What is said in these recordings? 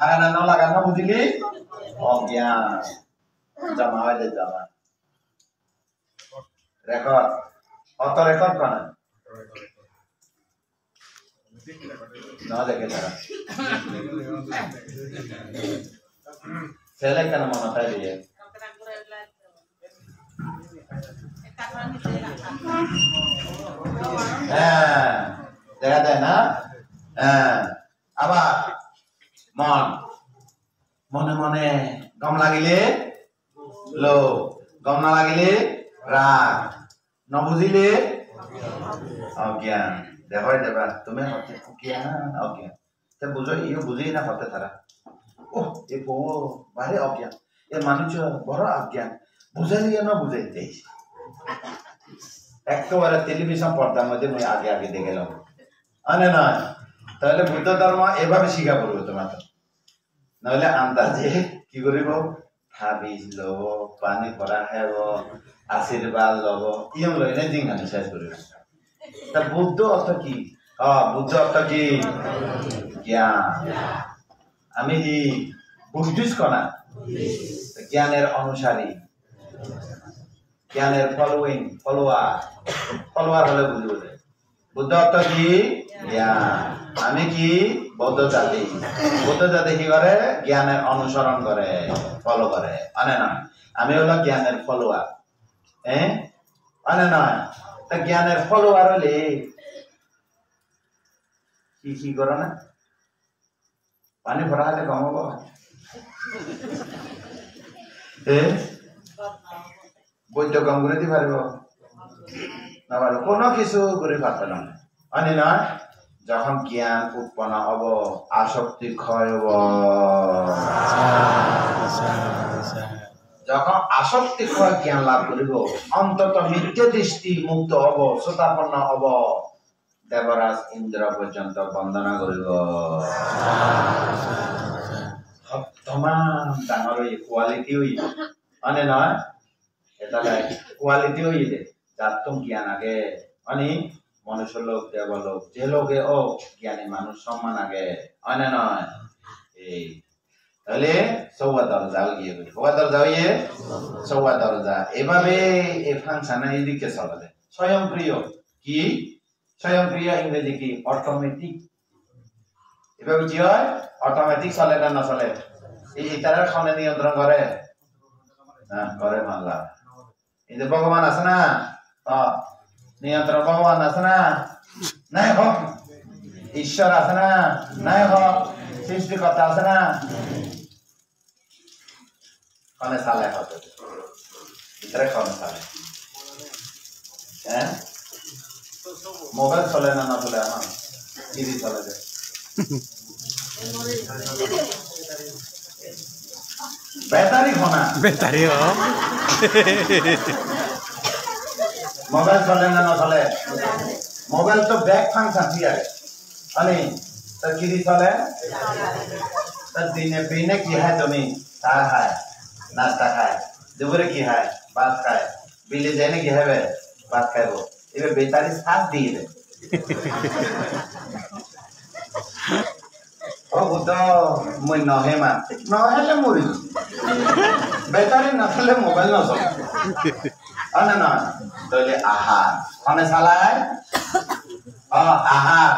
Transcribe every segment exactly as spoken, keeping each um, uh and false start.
Lagana no lagana bujili? Ogyan. Joma oide joma. Record. Auto record kono? No dekhe tara. Sele kono mone thai diye. Heh, dekha jai na? Heh, abar mon. Mone mone gom lagile lobh, gom no lagile rag, no bujile ogyan. Deba, deba, tumi hotte ogyan, ogyan. Te bujo, iyo bujei na hotte tara. Oh, e po bari ogyan. E manuj boro ogyan. Bujei iyo no bujei te. Ekkebare television pordar moddhe mui age age degelong. Ane noi? Tahole Buddho dhormo ebabe siga poribo tomar. Noile andaje ki guribo? Tabij lobo, pani pora hebo, ashirbad lobo, iyun loinei dinani ses guribo. Ta Buddho ortho ki? O, Buddho ortho ki? Gyan. Ami hi Buddhist kona? Gyaner onusari. Gyaner following, follower. Follower hole buji buje. Buddho ortho ki? Gyan. Ami ki? Buddho jati. Buddho jati hi gore? Gyaner onusoron gore, follow gore. One noi? Ami holo gyaner follower. Eh? One noi? Ta gyaner follower hole ki ki gorana? Pani pora hale gom obo? Eh? Boiddo gom guri di paribo? No paribo. Kono kichu guri patto na. Ani noi? Jokhon gyan utponno obo, asokti khoy obo. Jokhon asokti khoy gyan lab guribo, ontoto mithya dristi mukto obo, sotapanno obo. Deboraj Indro porjonto bondona guribo. Hottoman dangor oye, quality oye. One noi? Etale quality oye de. Jattun gyan age. Ani manuj lok, debo lok, je loge ok, gyani manuj somman age. One noi? Ei. Tahole sowa dorja oye. Sowa dorja oye? Sowa dorja. Ebabe e function-an edikke solede. Soyongkriyo. Ki? Soyongkriyo Ingreji ki? Automatic. Ebabe ki oi? Automatic sole na no sole? Ei itarar hone niyontron gore? Na, gore mala. Ei je Bhogoban ase na? O, niyontron Bhogoban ase na? Nai ho. Ishwar ase na? Nai ho. Srishtikorta ase na? Hone sale hoto? Bhidire hone sale? Eh? Mobile sole na no sole ehon? T V sole de. Battery hona? Battery ho. Mobile sole na no sole? Mobile to bek function thik age. Ani, ta ki di sole? Ta dine bine ki hai tumi? Cha hai, nasta hai. Dupore ki hai? Bhat hai. Bile jai ne ki haibe? Bhat haibo. Ibe battery charge diye de. O Buddho, mui no hemang. No hele mori. Battery no thale mobile no sole. One noi? Toile ahar. Hone salai? O, ahar.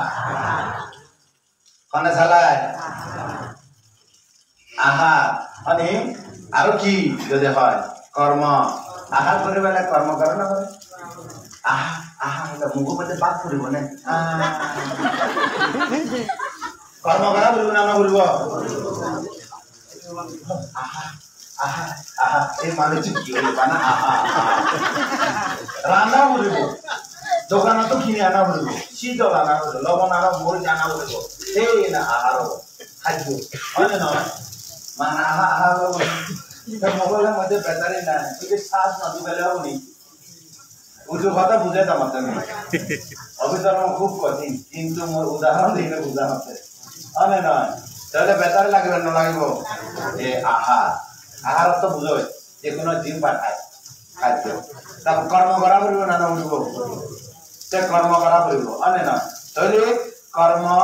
Hone salai? Ahar. Hone aro ki jodi hoi? Kormo. Ahar guri bele kormo gore na gore? Ahar, ahar, hole mugo bole bhat puribo ne? Ah. Kormo gora puribo na no puribo? Aha, aha, aha, ei manuj ki oi bana, aha, aha. Rana puribo, doganot to kini ana puribo, sidol ana puribo, lobon ana, moris ana puribo. Ei na aha ro, hajjo. Oi na? Mane aha, aha ro. Ta mobile-or moddhe battery nai, tui charge no dibele obo ni? Uju hoda bujai jam atte. Abhidhormo khub kothin, kintu mor udahoron dine buja atte. Oi na noi? Tahole battery lagibo na no lagibo? E ahar. Ahar ortho bujoi, je hono jin pathai, khaddo. Ta kormo gora puribo na no puribo? Te kormo gora puribo. Oi na noi? Tahole kormo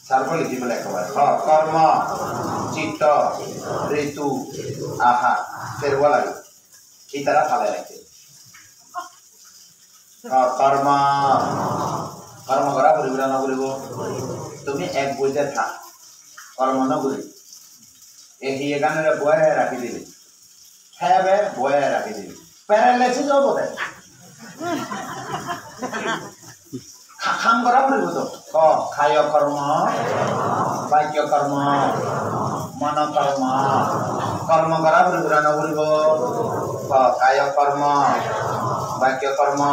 Sarboli di bole ekbar. Ho, kormo, chitto, ritu, aha, serbo lage. Itara pale rakhe. Ho, kormo, kormo gora puribo na no puribo? Tumi ek boide tha, kormo no guri. E hiye ganore boye rakhi dibe. Hebe boye rakhi dibe. Paralysis obo de. Ka-, ham gora puribo to. Ko, kayo kormo, bakyo kormo, mono kormo. Kormo gora puribo na no puribo? Ko, kayo kormo, bakyo kormo,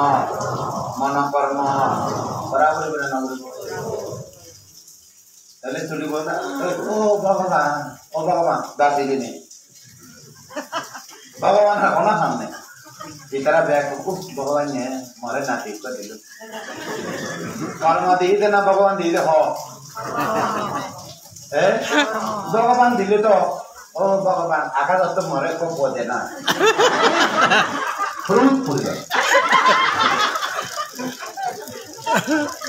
mono kormo. Gora puribo na no puribo? Tale tuli bola, "O Bhogoban, o Bhogoban, dadi dini." Bhogoban ar hono ham nei. Itara bek, "Uf, Bhogoban ne, more nati ikko dilo." Kormo diye de na Bhogoban diye de ho? Eh? Bhogoban dile to, "O Bhogoban, agajot to more ekko po de na." Furut puri jai.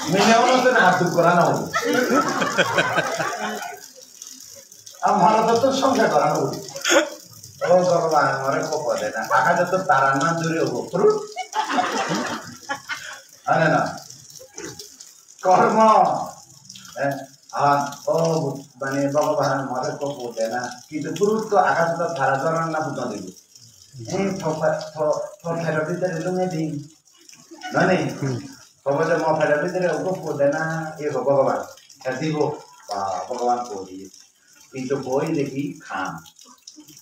Mile ono to hat duk gora no puribo. Ar morodo to songsar gora no puribo. "O Bhogoban, more ekko po de na." Agajot to tara na duri obo. Furut. Ane na? Kormo. Eh, ar, "O, mane, Bhogoban, more ekko po de na." Kintu furut to agajot to tara joran na puto dibo. Eh, to, to, to, to, to, Nani? Hmm. Hobo je mo pelo bidire ugo po de na, iye go Bhogoban. Te dibo, ba, Bhogoban po diye. Kintu boi degi khan.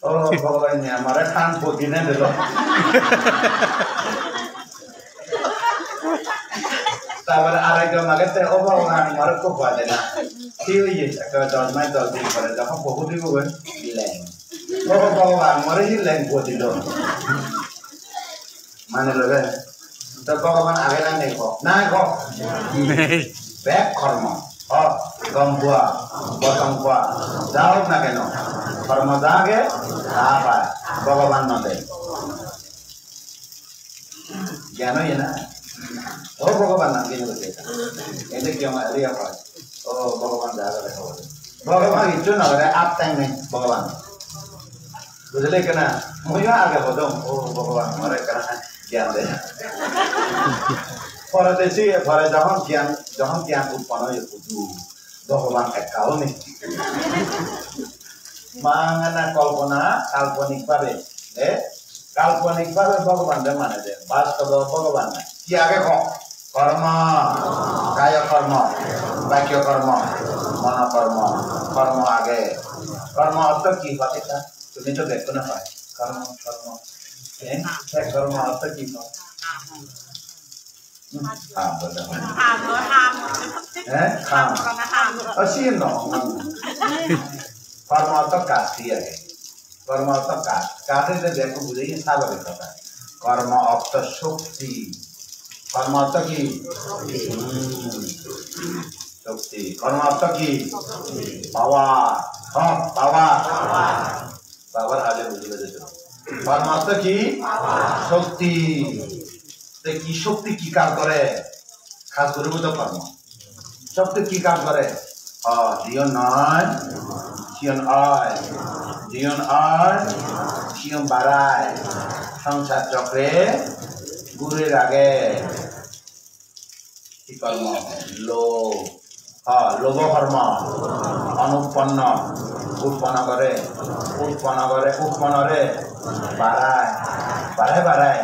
O Bhogoban ne amare khan po dine dilo. Tar pore arekjon age te, "O Bhogoban, more ekko po de na." Hi oye? Ekka dos mas dos din pore jokhon po dibo goi, leng. "O Bhogoban, more hi leng po dilo?" Mane lobe. To Bhogoban age na nei ko? Nai ko? Nei. Bek kormo. O, gom pua, bojong pua, ja hok na keno, kormo ja age, ta pai. Bhogoban no de. Gyan oye na? O Bhogoban na gyan oye. Ede kyon aliya pai. O Bhogoban ja age hobo. Bhogoban hissu no gore, attang nei Bhogoban. Bujile kena? Muiyo age hodong, "O Bhogoban, more ekkana gyan de." Pore de se, pore jokhon gyan, jokhon gyan utponno oye, hudu Bhogoban ekka o nei. Mangana kolpona, kalponik bhabe, eh? Kalponik bhabe Bhogoban re mane de, bastobe Bhogoban nei. Hi age ko? Kormo, kayo kormo, bakyo kormo, mono kormo, kormo age. Kormo ortho hi hote ta? Tumi to bekko na pai. Kormo, kormo. Eh? Te kormo ortho hi hote? Hmm, ham, bodo. Eh? Ham. O, siyen no. Kormo ortho kaj hi age? Kormo ortho kaj. Kaj hoile je ekku bujei, sababik hoda. Kormo ortho shokti. Kormo ortho hi? Hmm. Shokti. Kormo ortho hi? Power. Ho, power. Power hoile buji peje to. Kormo ortho hi? Shokti. Te hi shokti hi kaj gore? Kaj guribo to kormo. Shokti hi kaj gore? O, jiyon noi, siyon oi. Jiyon oi, siyon barai. Songsar chokre guri rage. Hi kormo? Lobh. O, lobho kormo. Onutponno. Utponno gore. Utponno gore. Utponnore barai. Barai, barai.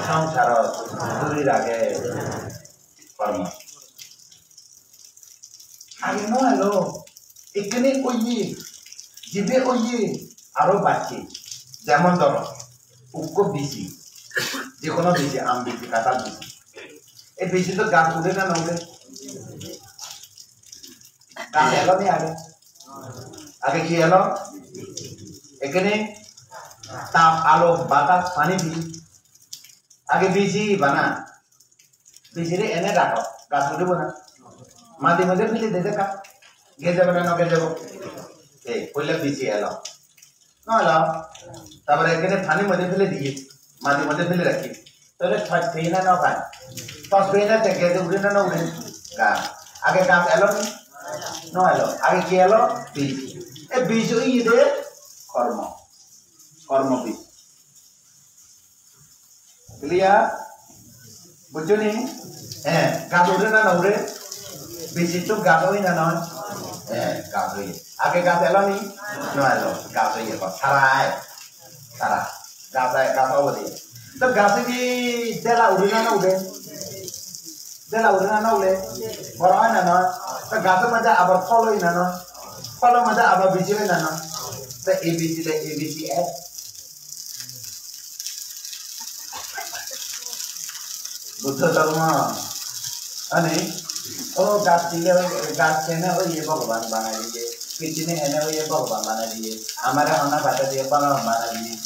Songsarot guri rage. Kormo. Age no elo, ekkene oye, jibe oye, aro bacche. Jemon dhoro, ukko biji, je hono biji, aam biji, kathal biji. Ei biji to gat ude na no ude? Gat elo ni age? Age hi elo? Ekkene tap, alo, batas, pani di. Age biji bana. Bijire ene rakho, gaj udibo na. Madi moddhe fele de dekha. Gejebo na no gejebo? Ei, poila biji elo. No elo. Tar pore ekkene pani moddhe fele diye. Madi moddhe fele rakhi. Tole thoj peye na no pai? Thoj peye na, te geje ude na no ude? Gaj. Age gaj elo ni? No elo, age hi elo? Bij. E bij oye de kormo. Kormo bij. Clear? Bujjo ni? Eh, gaj ure na no ure? Bijittun gaj oye na noi? Eh, gaj oye. Age gaj elo ni? No elo, gaj oye, sarai. Tara, gaj ai, gaj obo de. To gaje di dela ure na no ure? Dela ure na no ure? Boro oi na noi? To gajo maje abar phol oi na noi? Pholo maje abar biji oi na noi? To ei biji le ei biji ek. Buddho dhormo. Ani, o gaj tile, gaj hene oye Bhogoban banai diye, pittini hene oye Bhogoban banai diye, amare honna bade diye Bhogoban banai diye.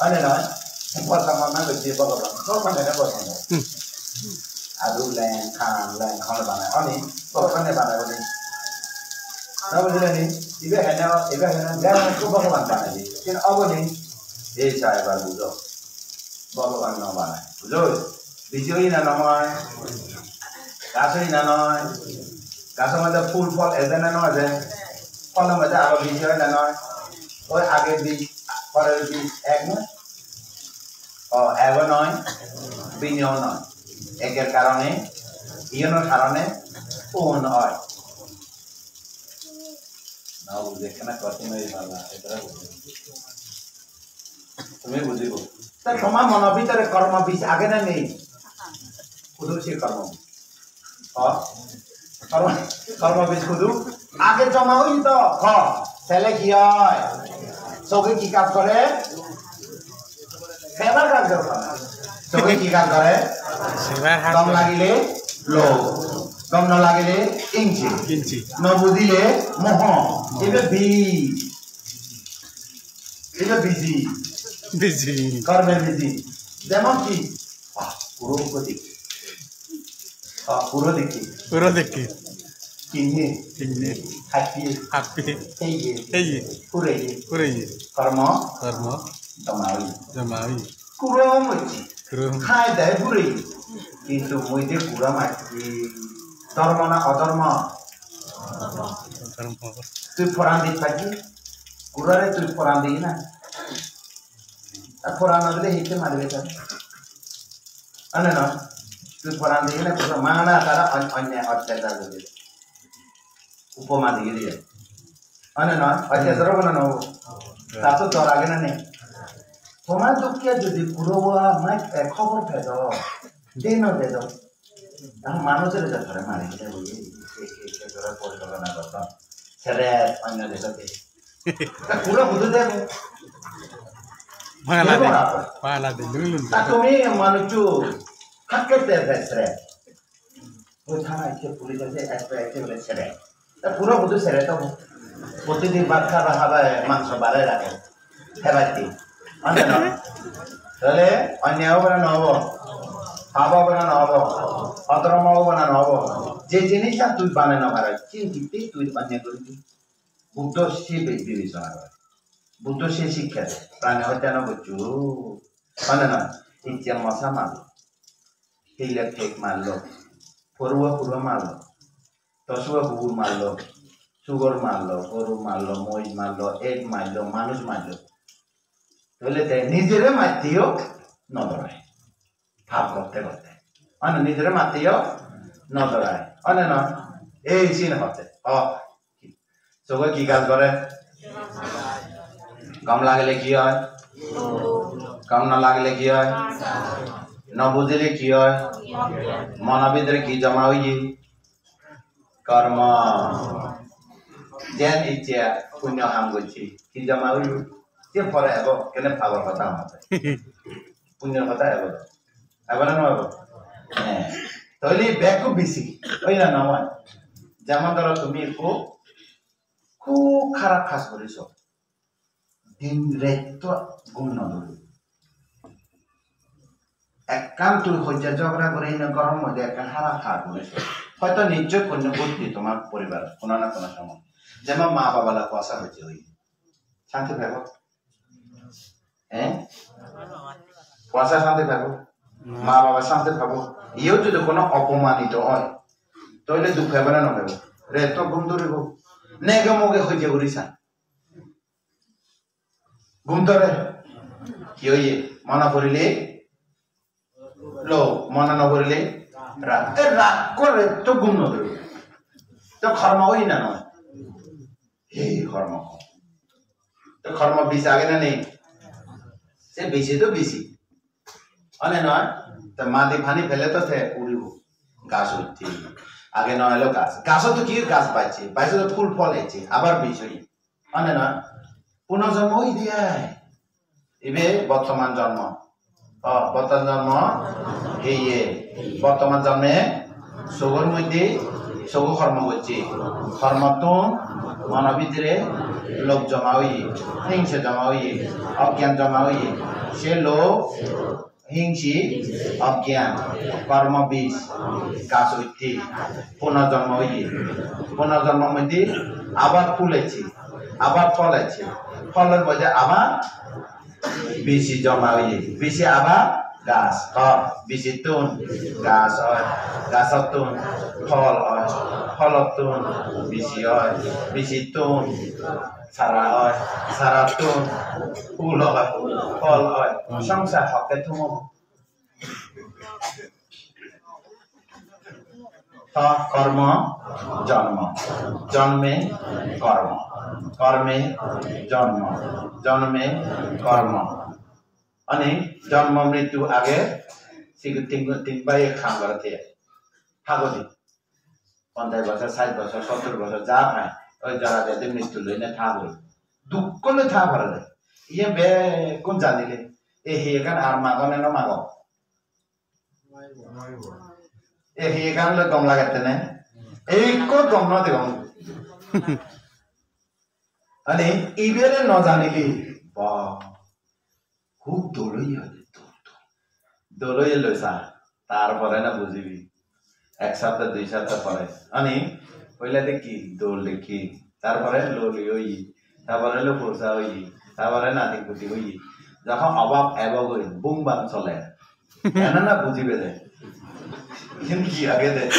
Ani noi, bosan honna gojje Bhogoban, Bhogoban hene bosan. Aru leng, khan, leng, honna banai, ani, Bhogoban hene banai diye. No bujile ni? Ibe hene, ibe hene, jai hone ko Bhogoban banai diye. Kin obo ni? Ei sai bar bujo. Bhogoban no banai. Bujo? Biji oi na no oi? Gaj oi na noi? Gajo maje phul phol ede na no ede? Pholo maje aro biji oi na noi? Oi age bij, pore bij ek na? O, ego noi, binyo noi. Eger karone, iyenor karone, un oi. Na bujile ekkena kothin oi palla, etara bujile. Tumi bujibo. Ta toma mono bidire kormo bij age na nei? Hudu se kormo bij? Ho? Kormo, kormo bij hudu? Age joma oye to, ho? Sele hi oi? Soge hi kaj gore? Sebar kaj gore. Soge hi kaj gore? Sebar kaj gore. Gom lagile lobh. Gom no lagile ingse. Ingse. No bujile moho. Ibe bij. Ibe biji. Biji. Korme biji. Jemon hi? Ah, puro biji. Ah, puro dikki. Puro dikki. Kinne. Kinne. Happiye. Happiye. Heye. Heye. Pureye. Pureye. Kormo. Kormo. Joma oye. Joma oye. Kuro mocche. Kuro. Hai dai pureye. Kintu mui de kuro macchi. Dhormo na odhormo? Odhormo. Tui poran di pacchi? Kurore tui poran di na? Ta poran no dile hitte maribe ta? Ane no? Tui poran di na, kuro mangana tara on-, onne ottechar gori. Upoma di giri. Ane no? Ottechar obo na no obo? Ta to dor age na nei? Tomar dokke jodi kuro ba mai, eh, khobor pedo, de no pedo. Tara manujore je tara mari dile bole, ei, ei, ei, tara porikolpona gotton. Sere onno dejotte. Ta kuro hudu debo? Bangla de, debo na. Bangla de, lung lung de. Ta tumi manuccho hakke de pesre. Oi thana icche police ase, S P icche bole sere. Ta kuro hudu sere to. Protidin bhat haba haba mangso barai rage. Hebatte. Onne no? Tale onne obo na no obo? Pap obo na no obo? Odhormo obo na no obo? Je jinis tui banei no paros, sini tui onne guri di. Buddho se bi-, bibechona gore. Buddho se sikkha de. Prani hotta no goccho. Onne no? Icche mosa maro. Hille pek marlo, poruwa puro marlo, tosuwa kukur marlo, sugor marlo, goru marlo, moj marlo, ek marlo, manuj marlo. Tole te nijere matteyo no dorai. Pap gotte gotte. Mane nijere matteyo no dorai. One no? Ei sine hotte. O, Soge hi kaj gore? Gom lagile hi oi? Gom no lagile hi oi? No bujile hi oi? Mono bidire hi joma oye? Kormo. Jen icche punyo ham gocche. Hi joma oye? Se pore ebo, kene pabor hoda amar. Punyor hoda ebo. Ebo na no ebo? He. Toile bekku bisi. Oi na no oi? Jemon dhoro tumi ekku hub harap kaj goriso. Din ret to ghum no dhori. Ekkan tui hojja jhogora gori ene ghoror moddhe ekkan harap kaj goriso. Hoito nichchoi hono gotti tomar poribar hono na hono somoy. Jemon ma baba loi puasa hojje oi. Santi pebo? Eh? Puasa santi pebo? Ma baba santi pebo? Iyot jodi hono opomanito oi, toile duk pebo na no pebo? Ret to ghum dhoribo. Nege moge hoje guri san. Gum dore. Hi oye? Mona porile? Lo, mona no porile? Rag. E rag gore to gum no dore. To kormo oye na noi? Ei kormo. To kormo bisi age na nei? Se bisi to bisi. One noi? To madi pani pele to te uribo. Gas utte. Age no elo gas. Gas to ki gas bacche? Bacche to phul phol ecche. Abar bisi oye. One noi? Punojonmo oye de ai. Ibe bottoman jonmo. O, bottoman jonmo. Heye. Bottoman jonme sogor moddhe sogo kormo gocche. Kormottun mono bidire lobh joma oye, hingse joma oye, ogyan joma oye. Se lobh, hingsi, ogyan, kormo bij, gas utte, punojonmo oye. Punojonmo moddhe abar phul ecche, abar phol ecche. Pholor moddhe abar bisi joma oye, bisi abar gas, hor, bisittun gas oi, gasottun phol oi, pholottun bisi oi, bisittun sara oi, sarattun phul oi, phol oi. Songsar hokke thumo. To kormo jonmo, jonme kormo, korme jonmo, jonme kormo. Ani jonmo mrittu age sigun tin, tin bhai ek ham gore te. Hagodi. Ponchas bojor, sait bojor, sottor bojor, ja pai, oi jora jodi mrittu loi ne tha pore. Dukko loi tha pore de. Iye bekkun janile. E hi ekkan ar mago ne no mago? E hi ekkan loi gom lagette ne? Ei ikko gom no degong. Ani ibere no janile, ba, hub dol oye hoide, dol, dol. Dol oye loi sa, tar pore na bujibi. Ek sapta, dui sapta pore. Ani, poila dekki, dol dekki. Tar pore loli oye. Tar pore lo porsa oye. Tar pore nati puti oye. Jokhon obab ebo goi, bum bam sole. Ena na bujibe de. Iyen hi age de?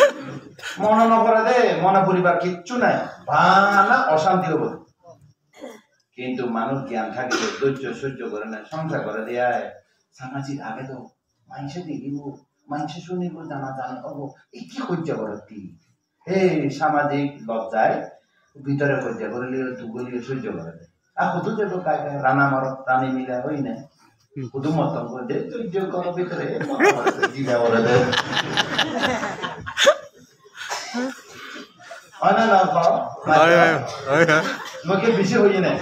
Mone no pore de, mone puribar kichu nai. Bana oshanti obo. Kintu manuj gyan thakile dojjo sojjo gore na, songsar gore de ai. Samajik age do, manje degibo, manje sunibo, jana jani obo, ei ki hojje gore ti? Ei samajik lojjai bidire hojje gorile, duk gorile sojjo gore de. Ar hudu jebo kai kai, rana morot, rani mile oine. Hudu moton gojje, dojjo goro bidire, ei moton gojje, dile gore de. Oi na na, ko? Oi, oi, oi, oi. Mui ki bisi hoye ne?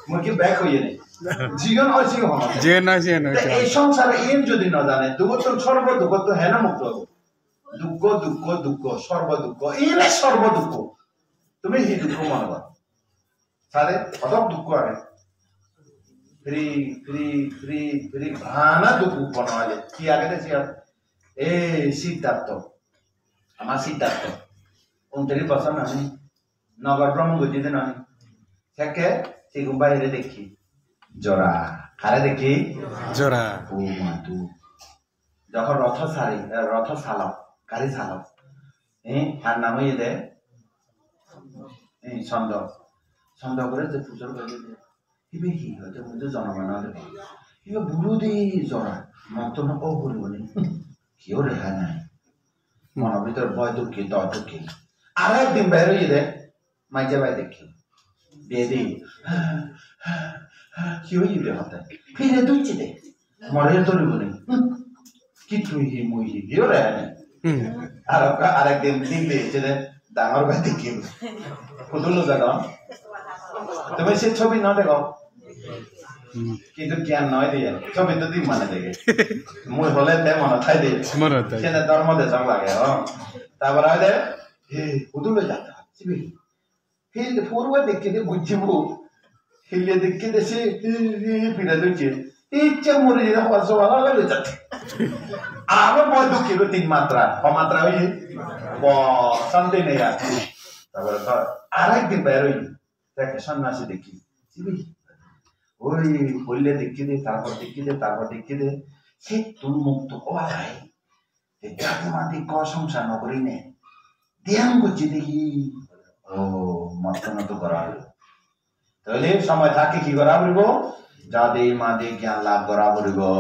Mui ki bek hoye ne? Jiyen oi, siyen hono. Jiyen oi, siyen oi, te siyen. Ei songsare iyen jodi no jane, dugottun, sorbo dugottun hene mukto obo? Dukko, dukko, dukko, sorbo dukko. Iyene sorbo dukko. Tumi hi dukko mone goro? Sare, hodok dukko age. Free, free, free, free, bana dukko kono age. Hi age de siyan? Ei Siddhartho. Ama Siddhartho. Untris bojor nani? Nogor bhromon gojje de nani? Sekke sigun bhaire dekki. Jora. Hare dekki? Jora. O ma tu. Jokhon rotho sari, eh, rotho salok, gari salok. Eh, tar nang oyede? Eh, Chondo. Chondo guri je pujor guri de. Ibe hi hoide, mui do jonomo no degong. Ibe buro de jora, motto no o guribo ni. Kiyore hai nai. Mono bidire boi dukke, dor dukke. Aro ekdin ber oyede, manje bai dekke. Bedi. Hi oyede hotte? Pire ducche de. More doribo ni. Hmm. Ki tui hi, mui hi, hi ore ani? Hmm. Aro ka-, arek din din de ecche de dangor bai dekke. Hudu lo jadon? Tumi se chobi no dego? Hmm. Kintu gyan noi de. Chobi to din mane dege. Mui hole te mone thai de. Mone thai. Sene dhormo dejak lage, oh. Tar pore hoide, he, hudu lo jadon? Sibe. Hille purbo dekke de bujjibo. Hille dekke de se hi, hi, hi pira dojje. Icche muri jede hoso wala lage jate. Aro boi dukke go tin matra. Ho matra oye? Bo, sante nei ar. Tar pore to arek din ber oye. Te ekko sonnasi dekki. Sibe. Oi, hille dekke de, tar por dekke de, tar por dekke de. Settun mukto oba jai. Te jati mati ghor songsar no gurinei dhyan gocche de hi? O, Motto noto gora puribo. Toile somoy thakki hi gora puribo? Jadi madi gyan lab gora puribo.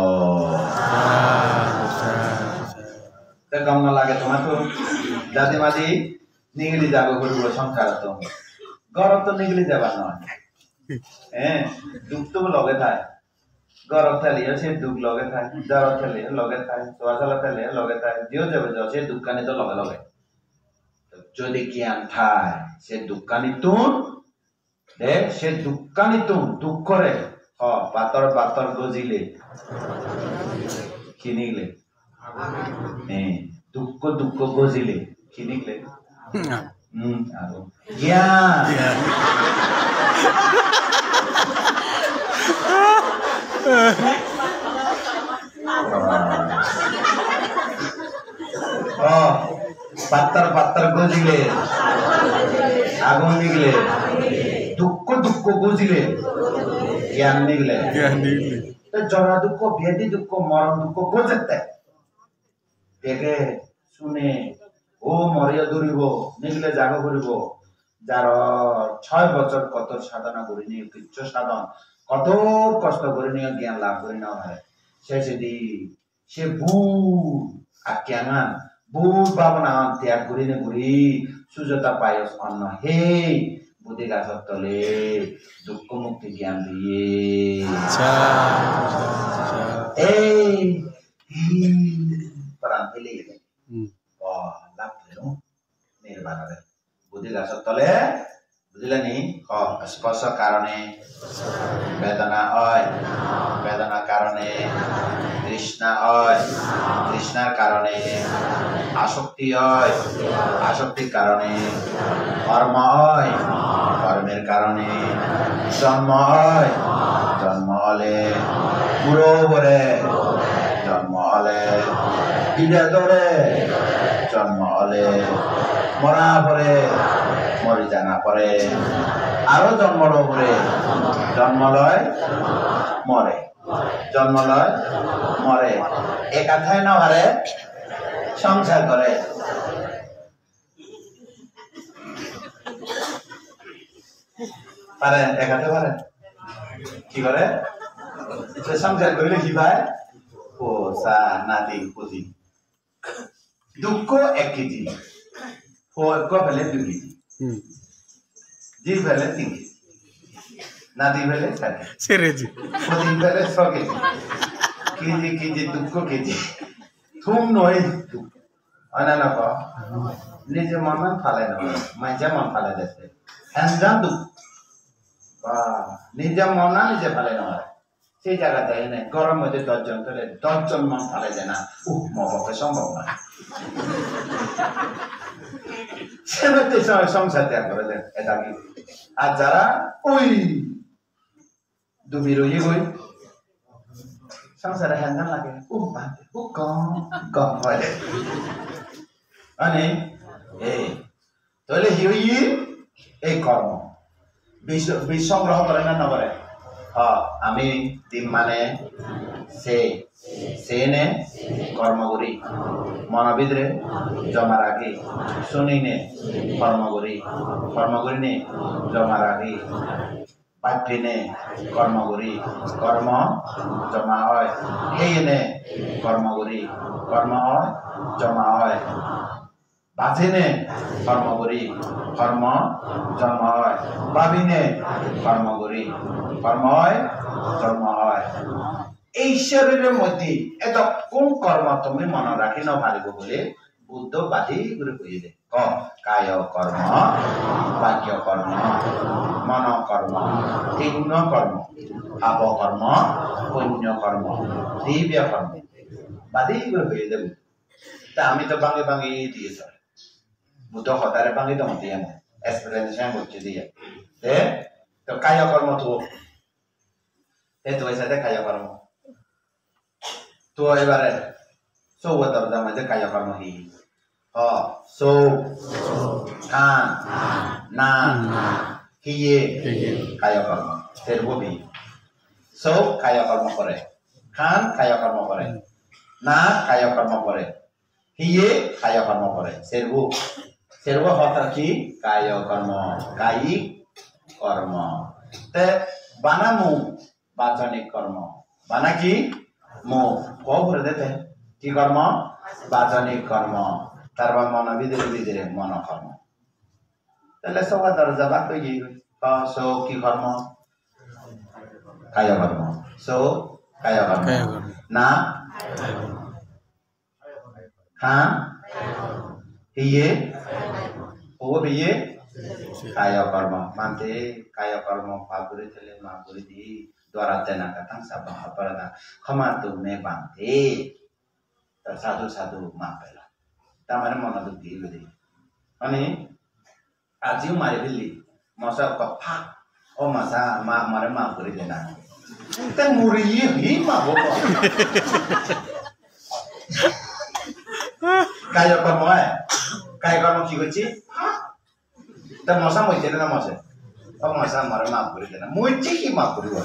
Te gom no lage tomar to? Jadi madi nigili jago puribo songsarot to. Gorot to nigili jabar noi. Eh, duk to loge thai. Gorot theleyo se duk loge thai, jarot theleyo loge thai, soasala theleyo loge thai, jiyot jebe jo se dukkani to loge loge. Jodi gyan thai, se dukkanittun, de, se dukkanittun dukkore, ho, pattor pattor gojile, hi nigile? Eh, dukko dukko gojile, hi nigile? Hmm, aro. Gyan. Gyan. Oh, pattor pattor gojile, agun nigile, dukko dukko gojile, gyan nigile. Gyan nigile. Te jora dukko, byadi dukko, moron dukko gojette. Dege, sune, o moriyo duribo, nigile jago puribo. Jaro choi bojor koto sadhona gurinei, kicchu sadhon, koto kosto gurinei gyan lab guri no pare. Se sedi, se bhul akyangan, bhul bhabonagan tyag gurinei guri, sujata payos onno hei, bodhi gajor tole, dukko mukti gyan diye. Acha, acha. Ei, hi, pran pele gele. Hmm. Oh, lab pelo. Nirban ore. Bodhi gajor tole, bujilani? Ho, sporsho karone bedona oi, bedona karone trishna oi, trishnar karone asokti oi, asoktir karone kormo oi, kormor karone jonmo oi, jonmo ole buro pore, jonmo ole pide dore, jonmo ole mora pore, mori jana pore, aro jonmo lo pore, jonmo loi more, jonmo loi more, eka thai no pare, songsar gore. Pare, eka thai pare. Hi gore? Se songsar gorile hi pai? Posa, nati, puti. Dukko ek keji. Puo ekko pele dui keji. Hmm. Ji pele tin keji. Nati pele sar keji. Ser keji. Puti pele so keji. Keji, keji, dukko keji. Thum noi dukko. Oi na no ko? Nije monan pale no, manje mon pale dette. Henjan duk. Ba, nije monan nije pale no. Sei jagat jai ne, goror moddhe dosh jon thele, dosh jon mon pale dena. Uh, mo pokke sombhob noi. Senotte so-, songsar tyag gore de, eta ki? Ar jara, oi, dumi roye goi. Songsare henjan lage. Uh, bhante, uh, gom, gom hoy de. Ani, eh, toile hi oye? Ei kormo. Bis-, bis songgroho gore na no gore? Ha, ami din mane se, sene kormo guri. Mono bidire joma ragi. Sunine kormo guri. Kormo gurine joma ragi. Bhabbine kormo guri, kormo joma oi. Heyene kormo guri, kormo oi, joma oi. Bajine kormo guri, kormo joma oi. Bhabine kormo guri, kormo oi, joma oi. Ei soriror moddhe edokkun kormo tumi mone rakhi no paribo bole Buddho badi guri hoye de. Ko, kayo kormo, bakyo kormo, mono kormo, tinno kormo, papo kormo, punyo kormo, dibyo kormo. Badi guri hoye de. Ta ami to bangi bangi diye sar. Buddho hodare bangi dong diye na. Explanation gocche diye. De, to kayo kormo to. Te to esa de kayo kormo. To ebare, so wo dorja moddhe kayo kormo hi? Ho, so, kan, nak, hiye, kayo kormo. Serbo hi? So kayo kormo gore. Kan kayo kormo gore. Nak kayo kormo gore. Hiye kayo kormo gore. Serbo. Serbo hoda hi? Kayo kormo, kayik kormo. Te bana muk, bachonik kormo. Bana hi? Muk. Ho pore de te. Hi kormo? Bachonik kormo. Tarpor mono bidire bidire mono kormo. Tale soba dorja bak oye. Ho, so hi kormo? Kayo kormo. So, kayo kormo. Kayo kormo. Na? Kayo kormo. Ha? Hiye? Obo hiye? Kayo kormo. Bhante, kayo kormo pap guri thele map guri di. Dvarattayena kataṃ sabbaṃ aparādhaṃ khamatu me bhante. Ta sadhu sadhu map pelo. Ta mane mono duk di guri. Mane Ajiyo mari phelli. Mosa ekko phak. O mosa, ma, more maf guri dena. Te muriye hi maf obo? Kayo kormo ai. Kayo kormo hi gocche? Te mosa mojje na no moje? O mosa, more maf guri dena. Mojje hi maf guribo?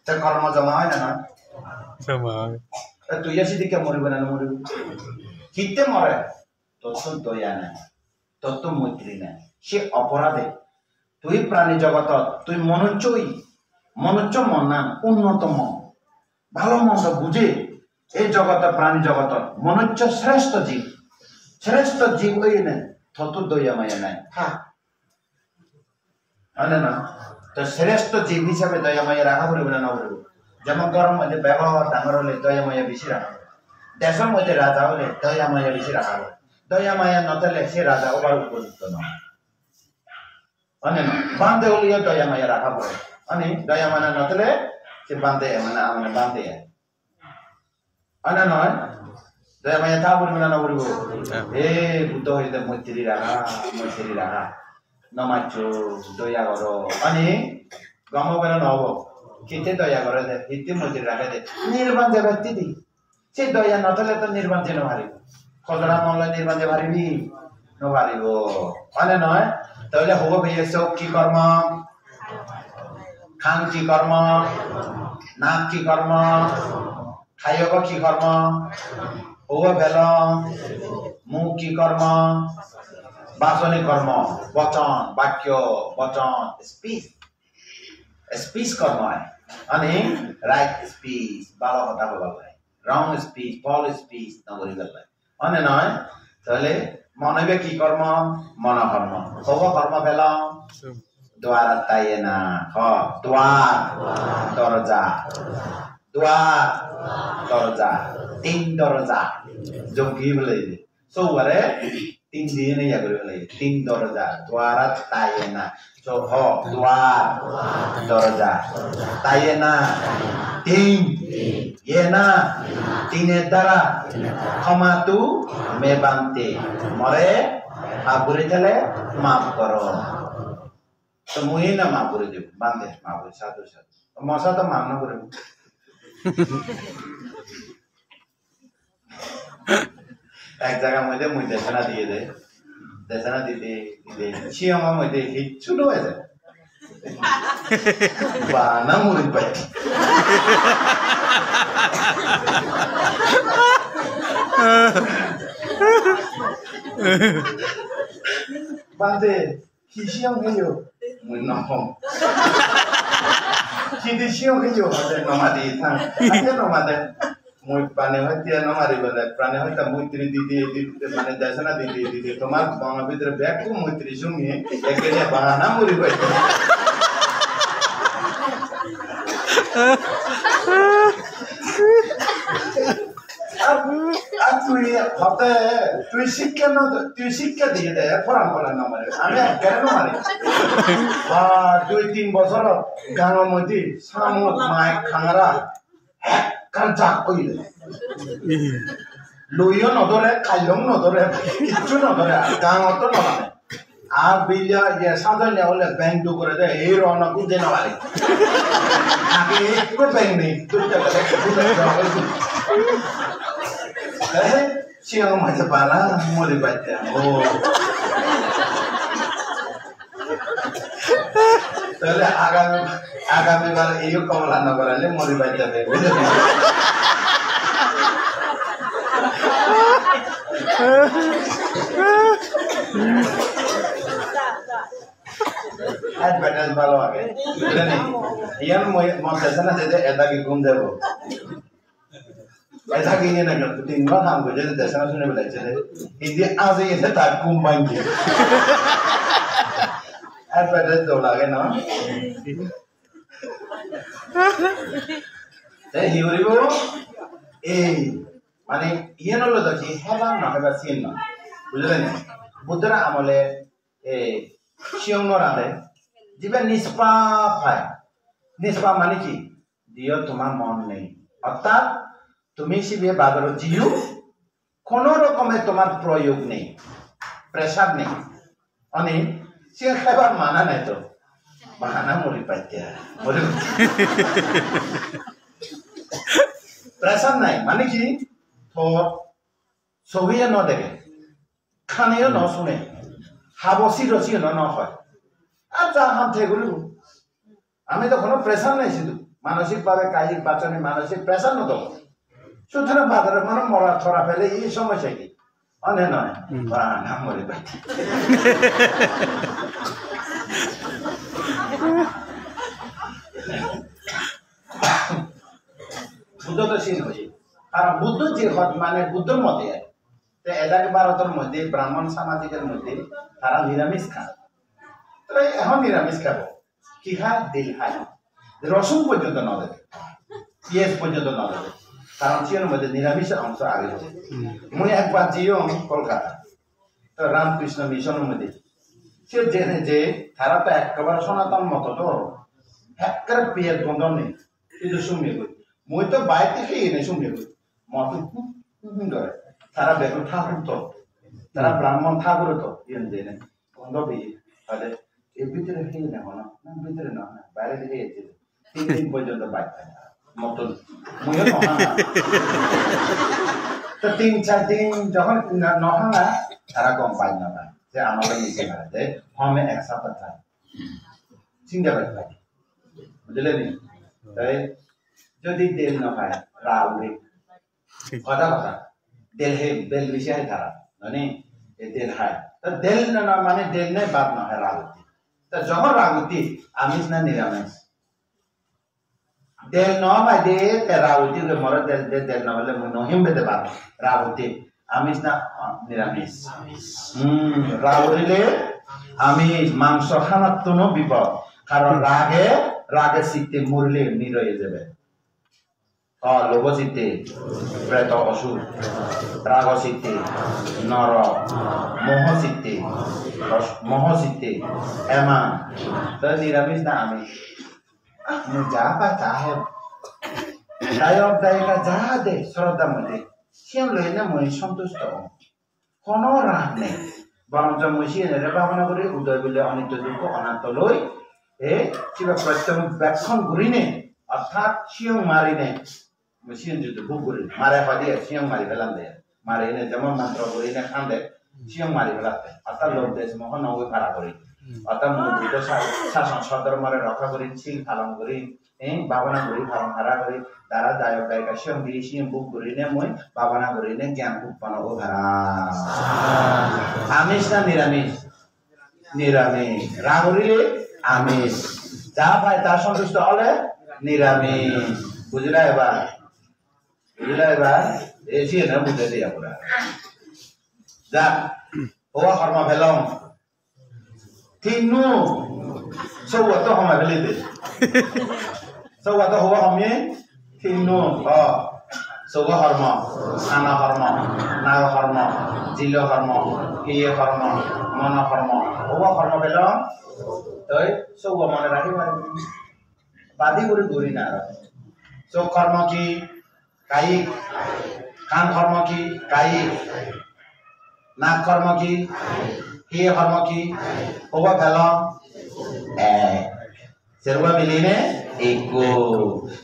Te kormo joma oi na noi? Joma oi. Te tui esi dikke moribe na no moribe? Hitte more? Totto doya nei, totto moitri nei. Se oporade tui prani jogotot, tui monuccho oi, monuccho monan unnoto mon, bhalo mondo buje, ei jogotot, prani jogotot monuccho sreshto jib, sreshto jib oinei totto doya maya nei. Ha. Oi na noi? To sreshto jib hisabe doya maya rakha poribo na no poribo? Jemon ghoror moddhe bego dangor ole doya maya besi rakha poribo. Deshor moddhe raja ole doya maya besi rakha poribo. Doya maya no thele se raja obar upojukto noi. Oi na noi? Bhante oleyo doya maya rakha poribo. Oi na noi? Doya maya no thele se bhante, mane, mane bhante. Oi na noi? Doya maya tha poribo na no poribo? Hya. E, Buddho hoide moitri rakha, moitri rakha. No maccho, doya goro. Ani, gom obo na no obo? Hitte doya gore de, hitte moitri rage de. Nirban jebatte di. Se doya no thele to nirban je no paribo. Hodora mon loi nirban je paribi? No paribo. Oi na noi? Tahole hobo peye sok hi kormo? Kan hi kormo? Nak hi kormo? Kayo hi kormo? Hobo pelo? Muk hi kormo? Bachonik kormo. Bochon, bakyo, bochon, speech. Speech kormo ai. Ani right speech, bhalo hoda bola lai. Wrong speech, false speech no guribar lai. Oi na noi? Tahole mon oibe hi kormo? Mono kormo. Hobo kormo pelo? Dvarattayena. Ho, dwar, dorja. Dwar, dorja. Tin dorja. Jom hi bole? So, uare tin di ene ya guri bole. Tin dorja. Dvarattayena. So, ho, dwar, dorja. Tayena, tin, yena, tiner dara, khamatu me bhante, more maf guri thele maf goro. To mui na maf guri dibo, bhante, maf guri, sadhu, sadhu. Mosa to maf no guribo. Ek jaga moddhe mui desona diye de. Desona dide, dide. Siyongo moddhe hissu no eje. Bana muri pai. Bhante, hi siyong heyo? Mui no hong. Hidi siyong heyo? Ate no madi thang. Ate no made. Mui prani hotte no mari bole. Prani hotte moitri dide, dide, mane desona dide, dide. Tomar banga bidire bek moitri sungi. Ekkene bana muri pai. Ar, ar tui hote, tui sikkha no, tui sikkha diye de, poran poran no mare. Ami ekkere no mari. Ba, dui tin bojor gango moddhe samuk, maik, khangara, ekkan jak oye. Loiyo no dore, kaiyong no dore, kichu no dore, gangot to no mare. Ar billa je sajoinne ole beng dugure de, ei rona guje no pari. Age ekko beng nei, dui taka beng dugure de. Eh, siyong maje bana, mori batte. Oh. Tale agami, agami bar iyo komla no gorale mori batte. Advertise bhalo age, bujhole ni? Iyan mui, mon sese na jede, eta ki ghum jabo. Eta ki iyan ekkan tin ghonta ham gojje, jede sese na suni bele jede. Indi aje ese ta ghum bhangi. Advertise dol age, no? Te hi guribo? Ei, mane, iyan olode hi hebar na hebar siyen noi. Bujhole ni? Buddhor amole, ei, siyong no rade. Jibe nispap pai. Nispap mane hi? Jibe tomar mon nei. Orthat, tumi sibe bazarot jiyo, hono rokome tomar proyog nei, pressure nei. Ani, siyan hebar mana nei to. Bana muri paite, muri paite. Pressure nei, mane hi? Tor sobiyo no dege, kaneyo no sune, habo siro siyo no, no hoi. Ar ja ham te guribo. Ami to hono pressure nei sidu. Manosik bhabe, kayik, bachonik, manosik pressure no debo. Sutorang bazarot mane mora tora pele ei somossa hi? One noi. Hmm. Bana muri paite. Buddho to siyen hoye. Karon Buddho je hot mane Buddhor mote ai. Te edak Bharotor moddhe Brahmon samajikor moddhe tara niramis khan. Te ekhon niramis khabo. Hi hai? Del hai. Rosun porjonto no dede. Piyaj porjonto no dede. Karon siyenor moddhe niramisor ongso age. Mui ekbar jiyong Kolkata. To Ramakrishna Mission-or moddhe. Se jene je, tara to ekkebare Sanatan moto to. Ekkere piyaj gondo nei. Hintu summi goi. Mui to baire hei nei summi goi. Moto hum, hum, hum gore. Tara bekkun thakur to. Tara Brahmon thakur to. Iyen jene. Gondo biji. Tale, e bhidire hei nei hono. Na, bhidire no, na, baire hei ecche. Tin din porjonto baj khai. Moto. Muiyo no hanga. To tin char din jokhon no, no hanga, tara gom pai no pai. Je amar loi mile na, je home ek sapta khai. Single pai khai. Bujhole ni? Tai jodi del no khai, rag uri. Hoda hoda. Del hai, del besi hai tara. Jani? E del hai. To del no, no, mane del nei, bhat no hai, rag utte. To jokhon rag utte, amish na niramis? Del no pai de, te rag utte de, more del de, del no pele mui no him bede bhat. Rag utte. Amish na, ah, niramis? Hmm, rag urile amish, mangso hanattun o bipod. Karon rage, rage chitte morile niroi jebe. O, lobho chitte, preto osur, rago chitte, norok, moho chitte, os-, moho chitte, eman. To niramis na amish? Ah, mui ja pai ta hem. Dayok dayika ja de, sroddha moddhe. Siyen loinei mui sontusto ong. Hono rag nei. Boroncho mui siyenore bhabona guri udoy biloy onitto dukkho onatto loi, e, sibe prottyabekkhon gurinei, orthat siyong marinei, mui siyen jodi bhog guri, mare hoi de, siyong mari pelan de. Marinei jemon montro gurinei hande, siyong mari pelatte. Orthat lobh dwesh moho no oi para guri. Orthat mui Buddho sa-, sason sodhormore rokka guri, sil palon guri, Ei, bhabona guri, bhabona guri, tara dayok dayika siyong di, siyong bhog gurinei mui, bhabona gurinei gyan utponno o para. Amish na niramis? Niramis. Rag urile amish. Ja pai ta sontusto ole niramis. Bujila ebar? Bujila ebar? Ei, siyen bujei diya pura. Ja, o horma pelong. Tinno. Sogo to homa beli de. Sogo to hoba homi? Tinno. O. Sogo hormo. Ana hormo. Nago hormo. Jilo hormo. Hiye hormo. Mono hormo. Hoba hormo belo? Toi sogo mone rakhi pari. Badi guri guri na aro. Sok hormo hi? Kayik. Kan hormo hi? Kayik. Nak hormo hi? Hiye hormo hi? Hoba pelong? Ek. Serba miline ekko.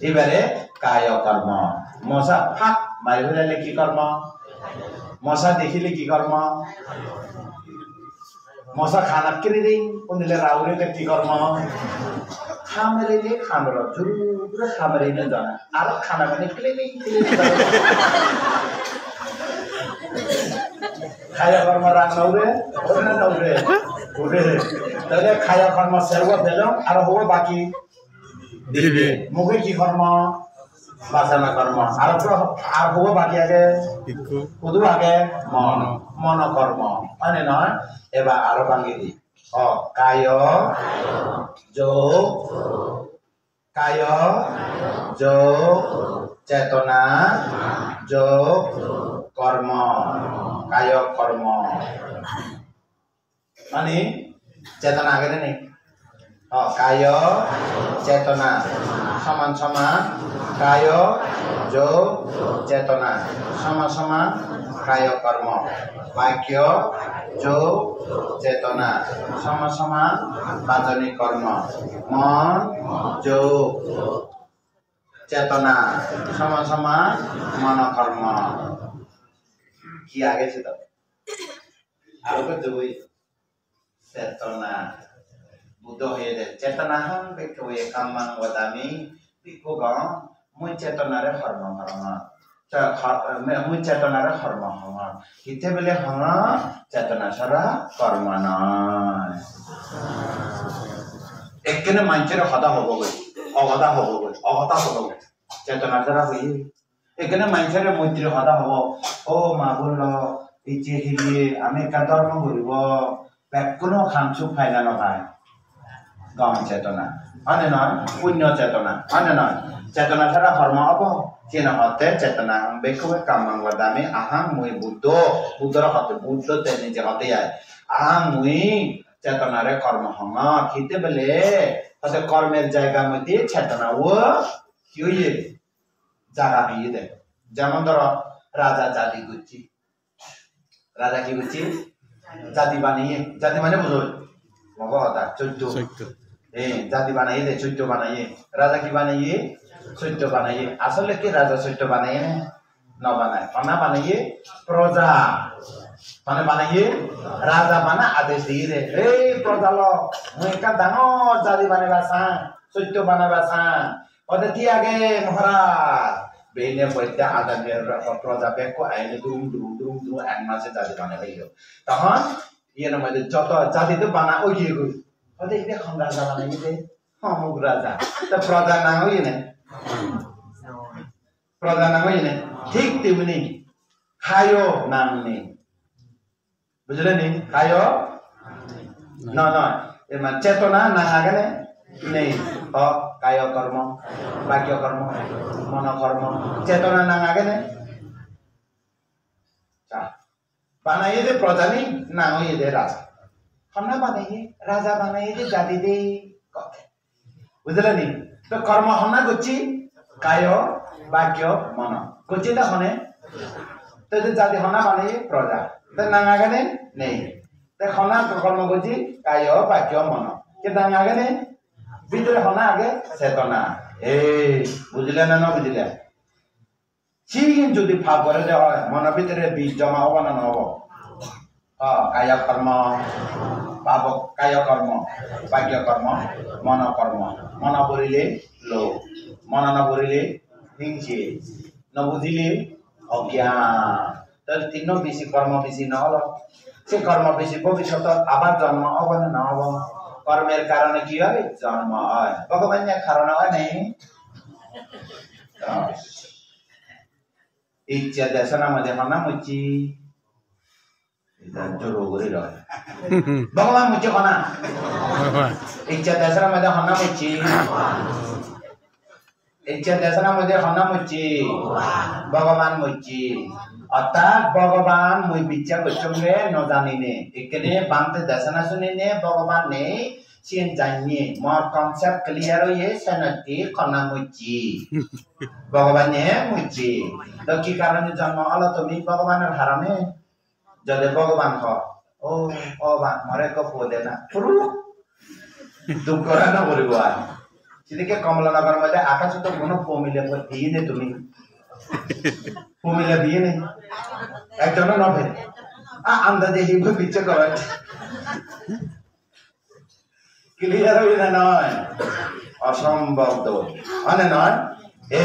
Ibare kayo hormo. Mosa phak mari pelele hi hormo? Mosa dekhile hi hormo? Mosa hanot kiriring, unile rag urile hi hormo? Hamerile hanot juru juru hamerile jana. Aro hanot mane kiriring, kiriring jana. Kaya kormo rang na ure? Ure na ure? Ure. Tale kaya kormo serbo pelong, aro hobo baki? Dibe. Mukhe ki kormo? Bachana kormo. Aro to, ar hobo baki age? Ikko. Hudu age? Mon. Mono. Mono kormo. Oi ne noi? Ebar aro bangi di. O, kayo, jog, kayo, jog, chetona, jog, kormo, kayo, kormo. Mane, chetona agede nei? O, kayo, chetona, soman soman, kayo, jog, chetona, soman soman, kayo, kormo. Bakyo, jog, chetona, soman soman, bachoni kormo. Mon, jog, chetona, soman soman, mono kormo. Hi age sedokke? Aro ekko jogoi. Chetona. Buddho hoyede, "Chetonaham bhikkhave kammam vadami." Bhikkhugon, mui chetonare hormo hongor. Che-, hor-, me-, mui chetonare hormo hongor. Hitte bile hongor, chetona sara hormo noi. Ekkene manjore hoda hobogoi, ohoda hobogoi, ohoda hobogoi. Chetona sara hoye. Ekkene manjore moitri hoda hobo. O ma bon lok, icche hille ami ekka dhormo guribo. Bekkuno ham suk pai na no pai? Gom chetona. Oi ne noi? Punyo chetona. Oi ne noi? Chetona sara hormo obo? Siyen hotte chetona bhikkhave kammam vadami aham mui Buddho. Buddhore hotte, Buddho te nije hotte ai. Aham mui chetonare hormo hongor. Hitte bile, hotte hormor jaigar moddhe chetona o hi oye? Jaga peye de. Jemon dhoro, raja jadi gocche. Raja hi gocche? Jadi baneye. Jadi mane bujoi? Mogo hoda, soitto. Soitto. Eh, jadi baneye de, soitto baneye. Raja hi baneye? Soitto baneye. Asole hi raja soitto baneye ne? No banai. Honna baneye? Proja. Honna baneye? Raja bana adesh diye de, "Ei proja lok, mui ekka dangor jadi baneba sang, soitto baneba sang." Ode, "Thik age, Maharaj." Bene boidda adamir proja bekko aine durum durum durum durum ek mase jadi banei loyo. Tohon iyen moddhe joto jadi do bana oye goi. Ode, "Ibe hon raja baneye de?" "Homuk raja." To proja nang oye ne? Proja nang oye ne? Thik temni kayo nang nei. Bujile ni? Kayo? No, no. Ei mane chetona nang age ne? Nei. O, kayo kormo, bakyo kormo, mono kormo. Chetona nang age ne? Sa. Baneye de proja ni, nang oye de raja. Honna baneye? Raja baneye de jadi de. Bujile ni? To kormo honna gocche? Kayo, bakyo, mono. Gocche de hone? To je jadi honna baneye? Proja. To nang age ne? Nei. To honna kormo gocche? Kayo, bakyo, mono. Ke nang age ne? Bidire honna age? Chetona. Ei, bujile na no bujile? Siyen jodi pap gore de oi, mono bidire bij joma obo na no obo? O, kayo kormo, pap, kayo kormo, bakyo kormo, mono kormo. Mono purile lobh, mono no purile hingse, no bujile ogyan. Tale tinno biji, kormo biji no olo? Se kormo biji bobissotot abar jonmo obo na no obo? Kormor karone hi oi? Jonmo oi. Bhogobanor karone oi nei? Icche desona moddhe honna mocche? Eta joro guri roi. Bhogoban mocche honna? Bhogoban. Icche desona moddhe honna mocche? Icche desona moddhe honna mocche? Bhogoban mocche. Orthat Bhogoban mui bicchar gocchonge no janine. Ekkene bhante desona sunine Bhogoban nei, siyen janye. Mor concept clear oye, senotte honna mocche? Bhogobane mocche. To hi karone jonmo olo tumi? Bhogobanor karone. Jode Bhogoban ho, "O, o bhan, more ekko puo de na." Puruk. Duk gora no poribo ar. Sedokke Kamalanagar moddhe Akash to hono puo mile peye ne tumi? Puo mile peye ne? Ekjono no peye. A, andaje hi bicche gora. Clear oye na noi? Osombhob dor. Oi ne noi? E,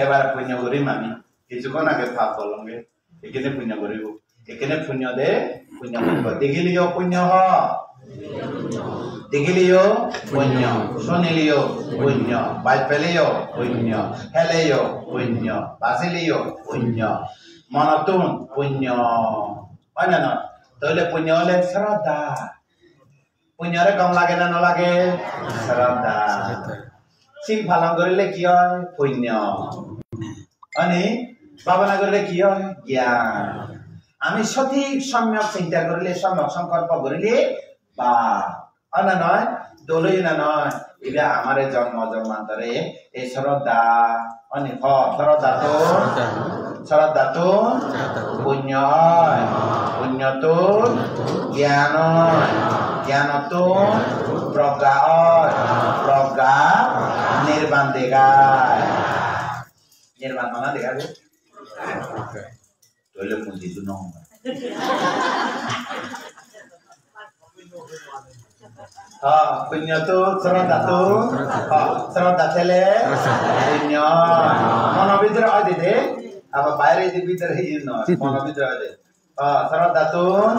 ebar punyo gurim ami. Kissukkon age pap gorlonge. Ekkene punyo guribo. Ekkene punyo de, punyo punyo. Degiliyo punyo ho. Degiliyo punyo. Suniliyo punyo. Baj peleyo punyo. Heleyo punyo. Basiliyo punyo. Monottun punyo. Oi na noi? Toile punyo ole sroddha. Punyore gom lage na no lage? Sroddha. Sil palon gorile hi oi? Punyo. Ani, bhabona gorile hi oi? Gyan. Ami sothik somyok chinta gorile, somyok songkolpo gorile, ba. Oi na noi? Dol oi na noi? Ibe amare jonmo jonmantore ei sroddha Ani ho, sroddhatun, sroddhatun punyo oi, punyottun gyan oi, gyanottun progga oi, progga nirban degai. Nirban mane degai bo? Toile mui hissu no hongor. Ha, punyottun, sroddhatun, ha, sroddha thele, punyo. Mono bidire oi de de, aba baire de bidire hi no, mono bidire oi de. Ha, sroddhatun,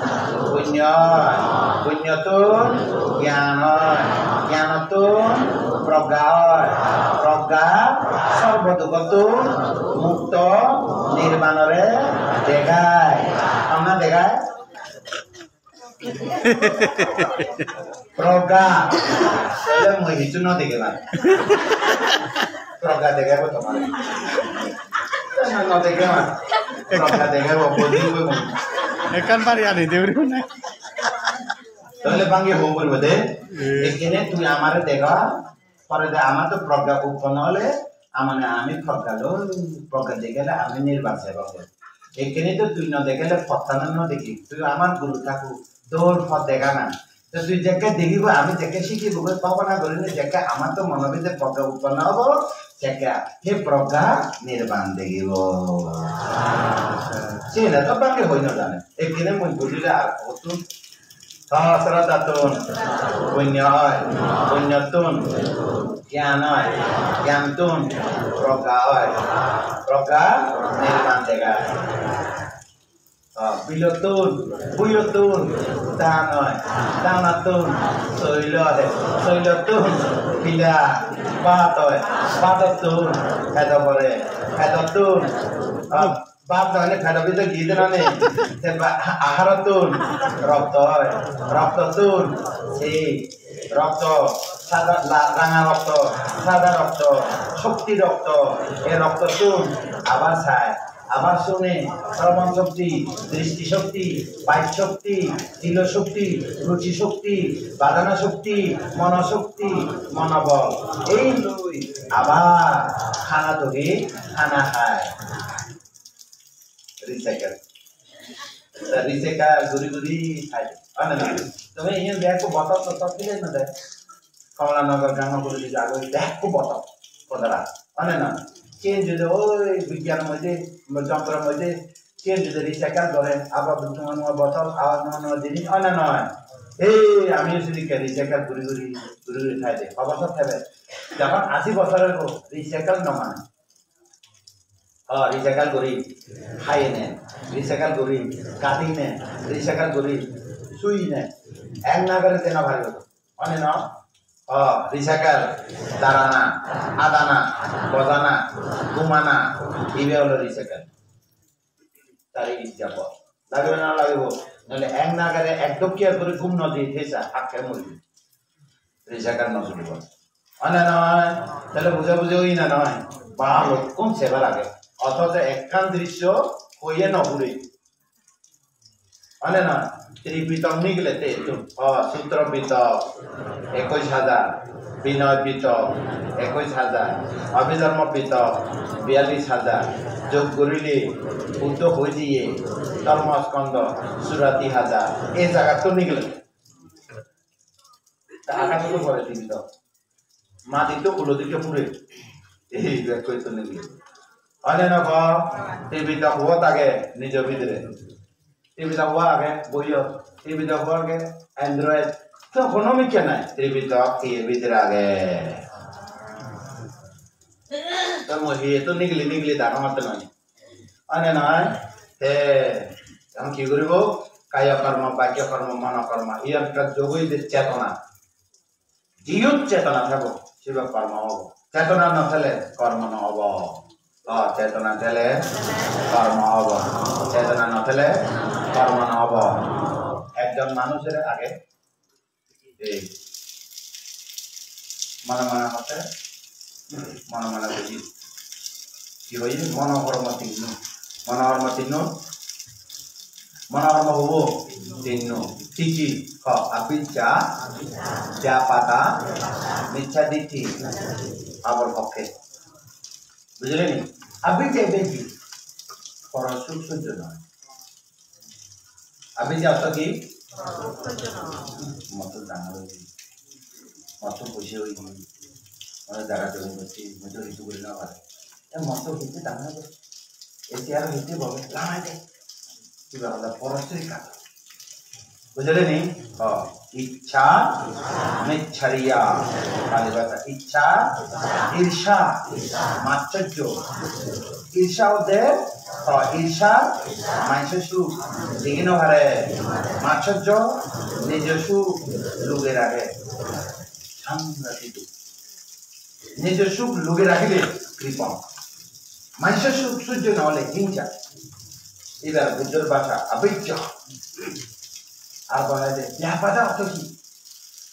punyo, punyottun, gyan oi, gyanottun, progga oi, progga, sorbo dugottun, mukto, nirbanore, degai. Amna degai? Progga. Ele mui hissu no degem ar. Progga degebo tomare. No degem ar. Progga degebo, bodi bo mui. Ekkan pari ani de uri na. Tole bangi hom goribo de. Eh. Ekkene tui amare dega. Pore de amar to progga utponno ole, amane ami progga loi, progga degele ami nirban sebok loi. Ekkene to tui no degele pottano no degi, tui amar guru thaku, dol pot dega na. To tui jekke degibo, ami jekke sikibo, goi bhabona gurinei jekke amar to mono bidire progga utponno obo, jekke he progga nirban degibo. Sene to bangi hoi no jane. Ekkene mui gurire ar hottun. Sroddhatun punyo oi, punyottun gyan oi, gyanottun progga oi, progga nirban degai. Ah, bilottun, buyottun dan oi, danottun soil oi, soilottun pila bhat oi, bhatottun pedo pore, pedottun, ah, Bap jani pedo bidire gide nani, te ba-, aharottun rokto oi, roktottun sei rokto, sada, la-, ranga rokto, sada rokto, shokti rokto, ei roktottun abar sai, abar sune, srobon shokti, dristi shokti, bak shokti, tilo shokti, ruchi shokti, badana shokti, mono shokti, monobol. Ei loi abar hana dogi hana hai. Recycle. Ta recycle guri guri thai. Ane na. Tumi iyan bek ko botol to sab dile na de. Kamalanagar Gangapuri di jago bek ko botol. Kodara. Ane na. Change de oi bigyan moddhe, jontro moddhe change de recycle gore. Abar nuwa nuwa botol, abar nuwa nuwa jinis. Ane na. Ei, ami sidi ke recycle guri guri, guri guri thai de. Hobo sab thebe. Jokhon ashi bojor oibo, recycle no mane. Oh, recycle guri, hai ne, recycle guri, kati ne, recycle guri, sui ne, ek nagore dena bhari hobo. One no? Oh, recycle, darana, adana, bojana, gumana, ibe olo recycle. Tari ijjabot. Lagibo na lagibo? Nole ek nagore ek dokkiya guri gum no di thesa, hakke muribo. Recycle no sulibo. Oi na noi? Tale buja buji oi na noi? Balukkun sebar age. Othocho ekkan drisyo hoye no pure. Oi na noi? Tripitok nigile te etun. O, Sutro Pitok, ekuj hajar. Binoy Pitok, ekuj hajar. Abhidhormo Pitok, biyallis hajar. Jog gurile, Buddho hoi diye, Dhormo Skondo, churati hajar. Ei jagattun nigile. Ta akash to pore Tripitok. Mati to ulo dike pure. Ei bekko to nigile. Oi na noi? Tripitok hobot age nijo bidire. Tripitok hobot age boiyot. Tripitok hobot age Android. To hono mikke nai. Tripitok iye bidire age. To mui iye to nigili nigili dagong atte noi. Oi na noi? Te Ekhon hi guribo? Kayo kormo, bakyo kormo, mono kormo. Iyan ekka jogoi je chetona. Jiyot chetona thebo, sibe kormo obo. Chetona no thele kormo no obo. O, chetona thele kormo obo. Chetona no thele kormo no obo. Ekjon manujor age ei mone mone hotte, mone mone buji. Hi hoye? Mono kormo tinno. Mono kormo tinno. Mono kormo hubo? Tinno. Hi hi? Ho, avijja, byapada, miccha ditti, opor pokke. Bujile ni? Avijja ibe hi? Poror suk sojjo noi. Avijja ortho hi? Mottun dangor oye. Mottun boji oye. Mane jaga jomi gocche, mottun hissu guri no pare. E mottun hitte dangor oye? E chair hitte bobe? Lamai de. Ibe ole poror suk ekka. Bujile ni? O, iccha, micchariya. Pali bhasha iccha, irsha, machchojjo. Irsha ode, o, irsha, manjor suk degi no pare. Machchojjo, nijo suk lugei rage. Sanghatik duk. Nijo suk lugei ragile kripon. Manjor suk sojjo no ole hingsa. Ibar Buddhor bhasha avijja. Ar bole je byapada ortho hi?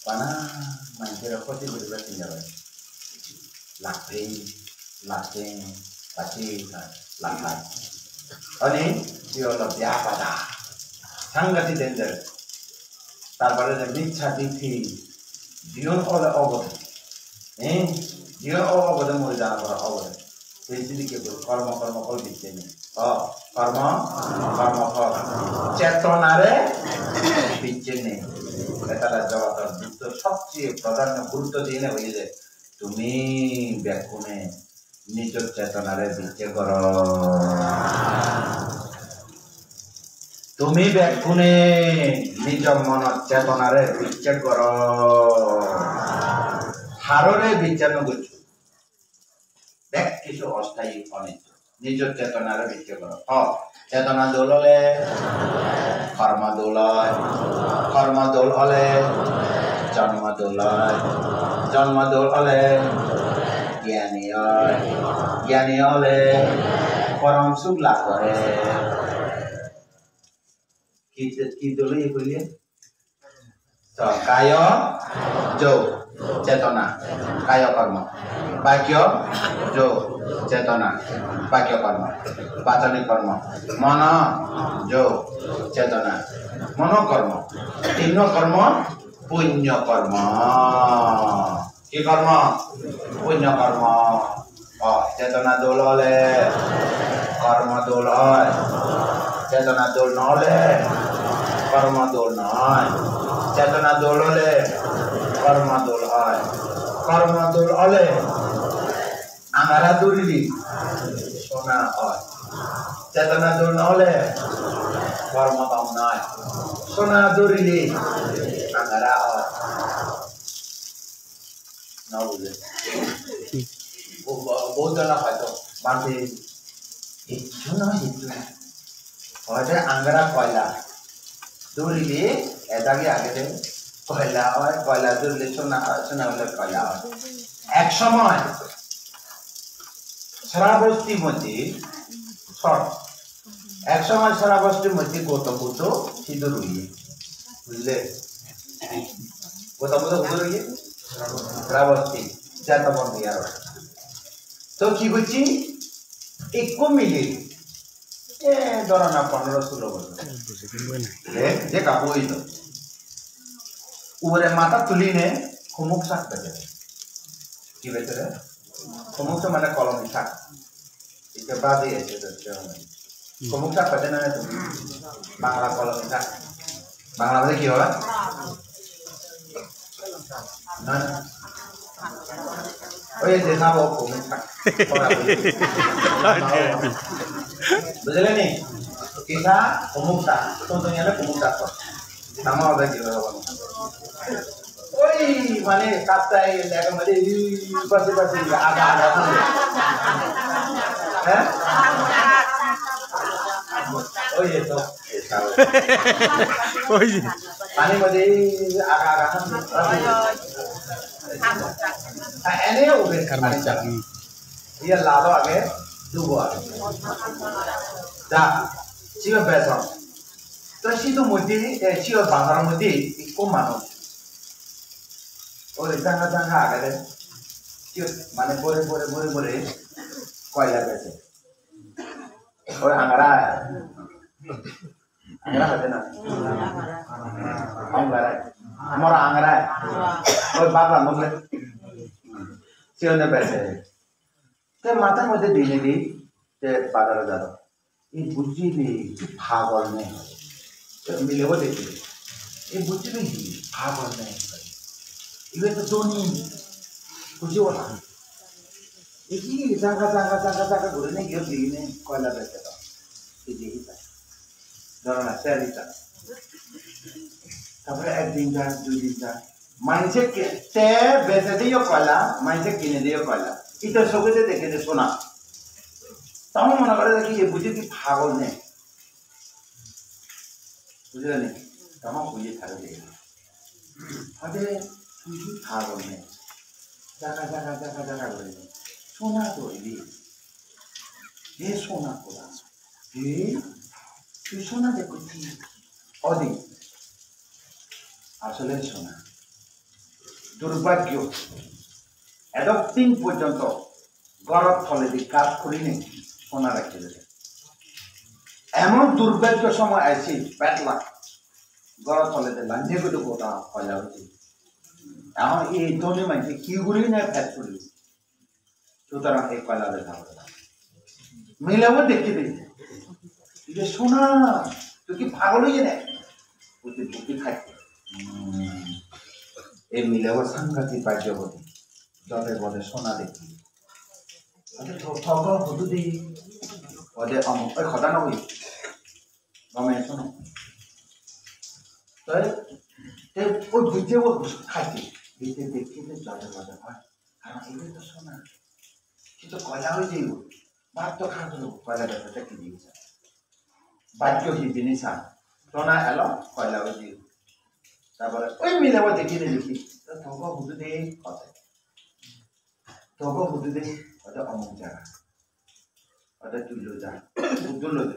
Bana manjore khoti guribar sinta gore. Laphei, laphei, laphei, laphei. Ani, hi olo byapada. Sanghatik danger. Tar pore je miccha ditti, jiyon ole obode. Eh, jiyon o-, obode, mori jana pore obode. Sei sidikke guri kormo, kormo phol bicche nei. O, kormo, kormo phol. Chetonare bicche nei. Etala jogotor Buddho sobcheye pradhanyo gurutto dine hoye je, tumi bekkune nijo chetonare bicche goro. Tumi bekkune nijo monor chetonare bicche goro. Harore bicche no goccho. Bek kichu osthayi, onitto. Nijo chetonare bicche goro. Ho, chetona dol ole kormo dol oi. Kormo dol ole jonmo dol oi. Jonmo dol ole gyani oi. Gyani ole porom suk lab gore. Ki, ki dol oye hoile? To, kayo jog, chetona, kayo kormo. Bakyo jog, chetona, bakyo kormo. Bachonik kormo. Mono jog, chetona, mono kormo. Tinno kormo punyo kormo. Hi kormo? Punyo kormo. O, chetona dol ole kormo dol oi. Chetona dol no ole kormo dol no oi. Chetona dol ole kormo dol oi. Kormo dol ole angara dhurile sona oi. Chetona dol no ole kormo dol no oi. Sona dhurile angara oi. No buje. Bo-, bo-, bohut jone hoito bhante hissu no hissu. Hoide angara koila dhurile, edagi agede koila oi, koila dhurile sona oi, sona ole koila oi. Ek somoy Srabosti moddhe, sor-, ek somoy Srabosti moddhe Gautam Buddho sidur oye. Bujile? Gautam Buddho sidur oye? Srabosti, Jetobon Bihar. To hi gocche? Ekko mile, e, dhoro na, ponero sulo bojor. E, je kabu oito. Ugure matha tuline homok sak bejede. Hi bejede? Homok sak mane kolomi sak. Ecche baji ecche docche mane. Homok sak bejede na tumi? Bangla kolomi sak. Bangla bole hi oi? Na, na. Oi, je sabo homok sak. Bujile ni? Kisa homok sak. Tumi jane homok sak. Nama hobe ki hobe? Oi, mane, katta ei lega mane, ei pase pase aga aga thakbe. He? Oi, ei to. Oi. Pani mode aga aga. Ene ube. Karma cha. Iya lalo age, dubo age. Da, siyo beson. To sidu modi, eh, siyo bazar modi ikko manuj. Oi janga janga age de. Siyo mane bore bore bore bore koila bese. Oi angara. Angara hote na? Angara. Mora angara. Oi baba mole. Siyo ne bese. Te matha mode dine di, te bazar jalo. Ei bujji de, pagol ne. Te milebo dekhi. Ei bujji de hi, pagol ne. Ibe to doni. Bujji wala. Ei ki jaga, jaga, jaga, jaga guri ne, giyot dine, koila bese to. Ei je hi ta. Dhoro na, tel hi ta. Tarpore ekdin ja, dui din ja. Manje ke-, te bejede yo koila, manje kinede yo koila. Ita sogede dekede sona. Tamo mone gore ki, e bujje ki pagol ne. Bujile ni? Tamo bujje thare de. Ade, tui ki pagol ne. Jaga, jaga, jaga, jaga guri. Sona to ibe. E sona kola. E, tui sona de koti. Odi. Asole sona. Durbhagyo. Edok din porjonto gorot toledi kat gurinei sona rakhi dede. Emon durbhagyo somoy aise, bad luck. Gorot toledi lanye gudu goda koila hoide. Ekhon ei dhoni manje ki gurinei pet guribo? Sutorang ei koila de thabo. Milebo dekhi de. Ibe sona, tui ki pagol oye ne? Buti buti khai. Hmm. Ei milebo sangati bhagyo bodi. Jode bode sona dekhi. Ade to, to go hudu de. Ode om, oi hoda na oi. Gome sono. Te, te oi bujje bo khai de. Bujje dekhi de jode bode khai. Karon ibe to sona. Kintu koila oi jebo. Bhat to kha jebo, koila bejede ki jinich. Bhat to hi jinich. Sona elo, koila oi jebo. Tarpore oi milebo dekhi de dekhi. To togo hudu de hote. Togo hudu de hote omuk jaga. Hote tullo ja. Hudu lo de.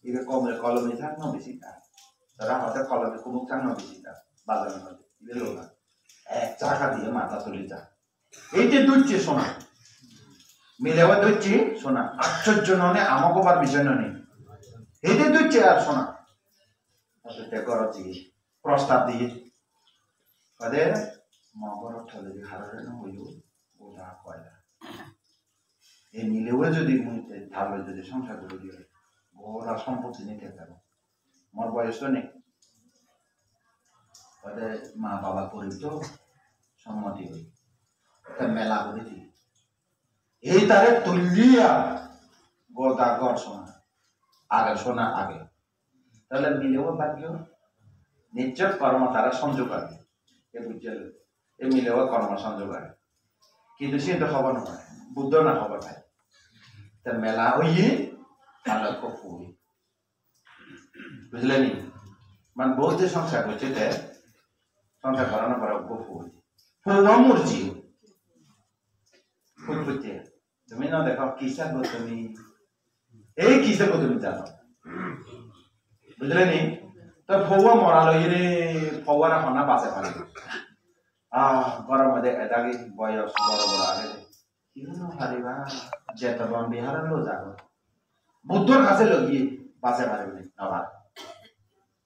Ibe komre kolome thak no besi ta. Tara hote kolome kumuk thak no besi ta. Bazar hote. Ibe lo na. Ek jaga diye matha tuli ja. Ete ducche sona. Milebo ducche sona. Acchorjo none, amok obar bisoy none. Ete ducche ar sona. Ate te gorot diye. Prostab diye. Ode mo gorot tole di harare no hoyo. Goda koila. Ei milebo jodi mui te tale jodi songsar guri diye. Goda sompotti ni te tabo. Mor boyos to nei. Ode ma baba gorib to, sommoti oi. Te mela guri di. Ei tare tulliya goda gor sona. Age sona age. Tale milebo bhagyo. Nijjor kormo tara sonjog age. E bujjelo. E milebo kormo sonjog age. Kintu siyen to hobor no pai. Buddho na hobor pai. Te mela oye, tale ko puri. Bujile ni? Man bohut je songsar gocche te, songsar gorana pore ekko pui. Pouwa morji. Putputte. Tumi no dekho, kisa gotumi. Ei kisa gotumi jano. Bujile ni? To pouwa mora loi re, pouware honna baje pare. Ah, goro moddhe edagi boyos boro boro age. Igun no pariba, Jetobon Biharot loi jago. Buddhor kache loi giye baje paribe ni, no pare.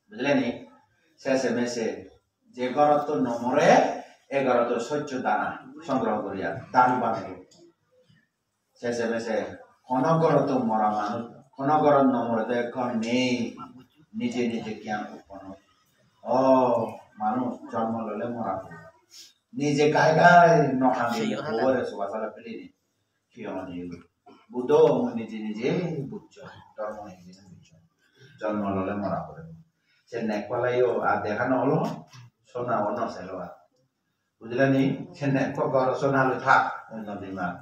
Bujile ni? Sese mese je gorottun no more, e gorottun sojjo dana songroho goriya, daru banebo. Sese mese hono gorottun mora manuj, hono gorot no more de ekko nei, nije nije gyan utponno. O manuj, jonmo lole mora pore. Nije gai gai no handi, sei hoda. Hobore soba sara pelini. Kiyongo jiye. Buddho mui nije nije bujjong, dhormo nije nije bujjong. Jonmo lole mora pore. Se nek palayo ar dekha no olo, sona o no selo ar. Bujile ni? Se nek ko gor sona loi thak, onno din ma.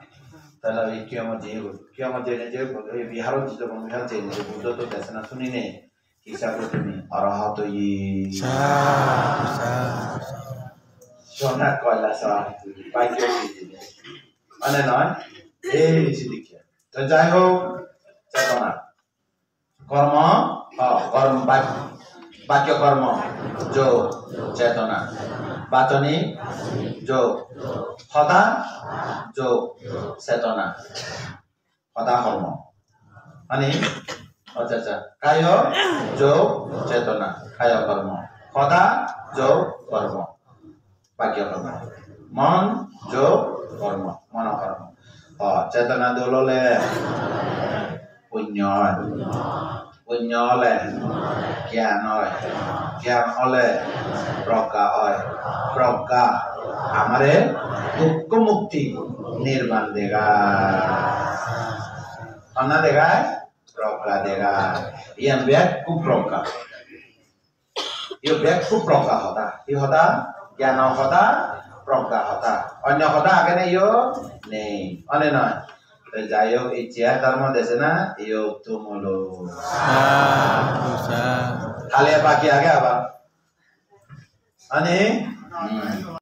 Tale oi kiyongo jiye, kiyongo jene je, oi Biharot jiye, Jetobon Biharot jene je, Buddho to desona sunine. Kisa kutumi arahat oye. Sadhu, sadhu, sadhu. Sona koila sa, bhagyo sijile. Mane noi? Ei sidikke. To jai hok, chetona. Kormo, oh, kormo, bak-, bakyo kormo, jog, chetona. Bachonik, jog. Hoda, jog, chetona. Hoda kormo. Mane, accha, accha. Kayo, jog, chetona. Kayo kormo. Hoda, jog, kormo. Bakyo kormo. Mon, jog, kormo. Mono kormo. O, chetona dol ole punyo oi. Punyo ole gyan oi. Gyan ole progga oi. Progga amare dukko mukti nirban degai. Honna degai? Progga degai. Iyan bek ku progga. Iyo bek ku progga hoda. Hi hoda? Gyano hoda, progga hoda. Onyo hoda age ne iyo? Nei. One noi? To jai hok, icche ar dhormo desona iyo tumolo. Sadhu, sadhu. Hale baki age abar. Ani? Hmm.